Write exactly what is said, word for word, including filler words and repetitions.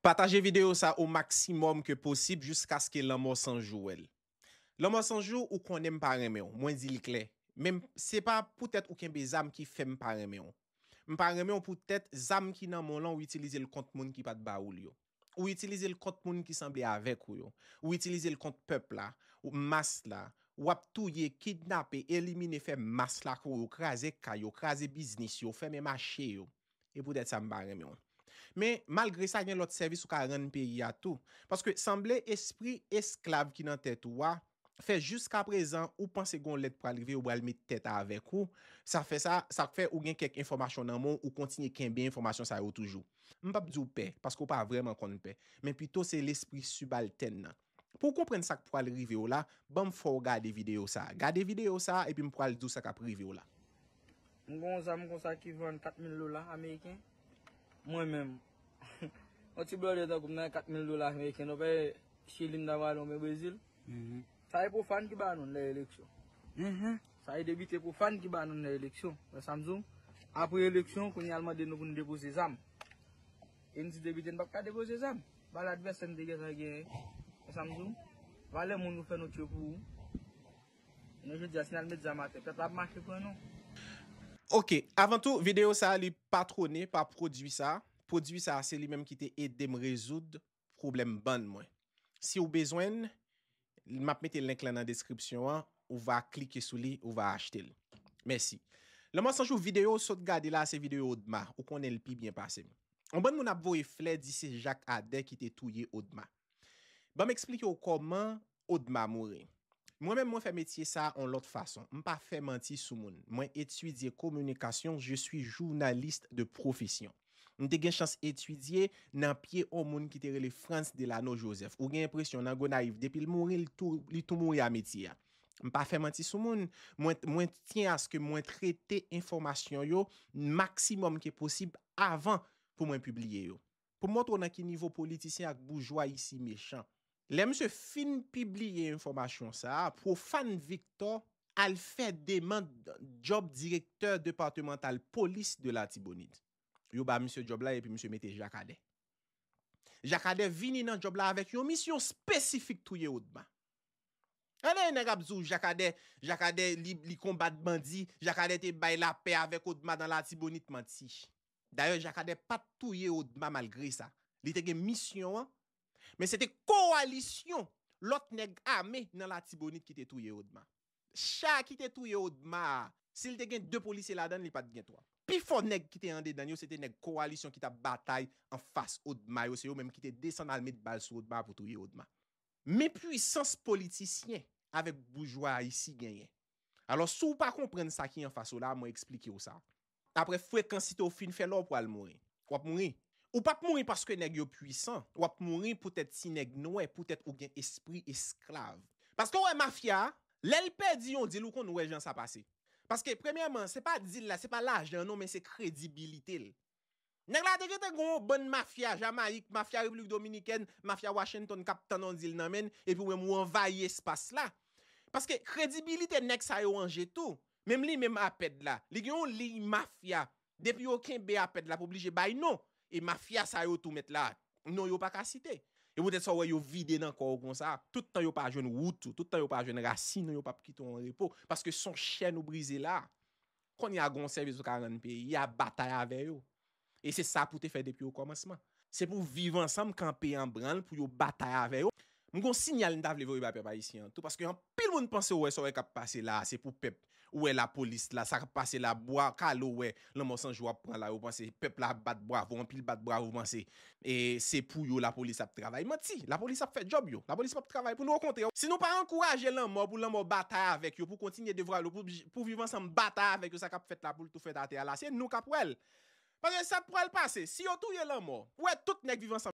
Pataje videyo sa o maksimòm ke posib jiskaske Lanmò San Jou wè l. Lanmò San Jou, ou konnen m pa renmen w. Mwen di l klè. Men m- se pa poutèt ou kenbe zam ki fè m pa renmen w. M pa renmen w poutèt zam ki nan men w lan, ou itilize l kont moun ki pa t ba ou l yo. Ou itilize l kont moun ki sanble avèk ou yo. Ou itilize l kont pèp la, ou mas la. W ap touye, kidnape, elimine, fè mas la kouri, ou kraze kay yo, kraze biznis yo, fèmen mache yo. E poutèt sa m pa renmen w. Men, malgre sa, gen lòt sèvis ou ka rann peyi a tou. Paske sanble espri esklav ki nan tèt ou a, fè jiskaprezan ou panse gon lè k pral rive, yo pral met tèt avèk ou. Sa fè sa, sa k fè ou gen kèk enfòmasyon nan men w, ou kontinye kenbe enfòmasyon sa yo toujou. M p ap di w pè, paske w pa vrèman konn pè. Men pito se lespri sibaltèn nan. Pou w konprann sa k pral rive w la, ban m fè w gade videyo sa. Gade videyo sa, epi m pral di w sa k ap rive w la. M gen yon zam konsa ki vann kat mil dola ameriken. Mwen menm, yon ti blòdè tankou m nan kat mil dola ameriken, nou peye Chili, m ta prale, oubyen Brezil. Sa e pwofàn ki ba nou nan eleksyon. Sa e depite pwofàn ki ba nou nan eleksyon. Wè sa m di w? Apre eleksyon, kounye a l mande nou pou nou depoze zam. E n di depite n p ap ka depoze zam. Ba l advèsè n te gentan genyen. Wè sa m di w? Valè moun nou fè nou tchwe pou ou. Jounen jodi a, si n al met zam atè, pèp la ap mache pran nou. Ok, avan tou, videyo sa a, li patwone pa pwodui sa. Pwodui sa a, se li menm ki te ede m rezoud pwoblèm bann mwen. Si w bezwen l, m ap mete link lan nan deskripsyon an, ou va klike sou li, ou va achte l. Mèsi. Lanmò San Jou, videyo w sot gade la, se videyo Odma. Ou konnen l pi byen pase m. Yon bann moun ap voye flè, di se Jak Adè ki te touye Odma. Ban m eksplike w kòman Odma mouri. Mwen menm, mwen fè metye sa a yon lòt fason. M pa fè manti sou moun. Mwen etidye kominikasyon, je suis journaliste de profession. M te gen chans etidye nan pye yon moun ki te rele Frantz Delano Joseph. Ou gen enpresyon nan Gonayiv, depi l mouri, li tou, li tou mouri a metye a. M pa fè manti sou moun. Mwen, mwen tyen aske mwen trete enfòmasyon yo maksimòm ke posib avan pou mwen pibliye yo. Pou m montre w nan ki nivo politisyen ak boujwa isi mechan. Lè misye fin pibliye enfòmasyon sa a, Profane Victor al fè demann djòb direktè depatmantal polis de Latibonit. Yo ba misye djòb la epi misye mete Jak Adè. Jak Adè vini nan djòb la avèk yon misyon espesifik touye Odma. Ann, nèg ap di w Jak Adè, Jak Adè li, li konbat bandi, Jak Adè te bay lapè avèk Odma nan Latibonit, manti. Dayè, Jak Adè pa t touye Odma malgre sa. Li te gen misyon an, men se te kowalisyon lòt nèg ame nan Latibonit ki te touye Odma. Cha ki te touye Odma a, si l te gen de polisye ladan l, li pa t gen twa. Pifò nèg ki te andedan l yo, se te nèg kowalisyon ki t ap batay anfas Odma yo, se yo menm ki te desann al met bal sou Odma pou touye Odma. Men pwisans politisyen avèk boujwa isi genyen. Alò, si w pa konprann sa ki anfas ou la, mwen eksplike w sa. Apre frekansite w fin fè la, w pral mouri. W ap mouri. Ou p ap mouri paske nèg yo pwisan. W ap mouri poutèt ti nèg nwè, poutèt ou gen espri esklav. Paske w wè mafya a, lè l pèdi yon dil, ou konn wè jan sa pase. Paske, premyèman, se pa dil la, se pa lajan non, men se kredibilite l. Nèg la te gentan gen yon bann mafya Jamayik, mafya Repiblik Dominikèn, mafya Washington k ap tann yon dil nan men n, epi ou menm ou anvayi espas la. Paske kredibilite nèg sa yo an je tou. Menm li menm Apèd la, li gen yon liy mafya. Depi yo kenbe Apèd la, pou oblije bay non. E mafya sa yo tou mèt la, non yo pa ka site. E poutèt sa w wè yo vide nan kò w konsa. Tout tan yo pa jwenn wout ou, tout tan yo pa jwenn rasin ou, yo p ap kite w an repo. Paske se yon chèn ou brize la. Kounye a gen yon sèvis ou ka rann peyi a, batay avè yo. E se sa pou te fè depi okòmansman. Se pou Viv Ansanm kanpe an branl pou yo batay avè yo. M gon sinyal m ta vle voye bay pèp ayisyen an tou, paske anpil moun panse ou wè sa w wè k ap pase la a, se pou pèp. Ou wè lapolis la, sa k ap pase la, bwa kale ou wè Lanmò San Jou ap pran la, yo panse pèp la ap bat bravo, anpil bat bravo, panse e se pou yo lapolis ap travay. Manti, lapolis ap fè djòb yo. Lapolis p ap travay pou nou, okontrè. Si nou pa ankouraje Lanmò pou Lanmò batay avèk yo, pou kontinye devwale, pou, pou Viv Ansanm batay avèk yo, sa k ap fèt la pou l tou fèt atè a la, se nou k ap wè l. Paske sa k pral pase, si yo touye Lanmò, ou wè tout nèg Viv Ansanm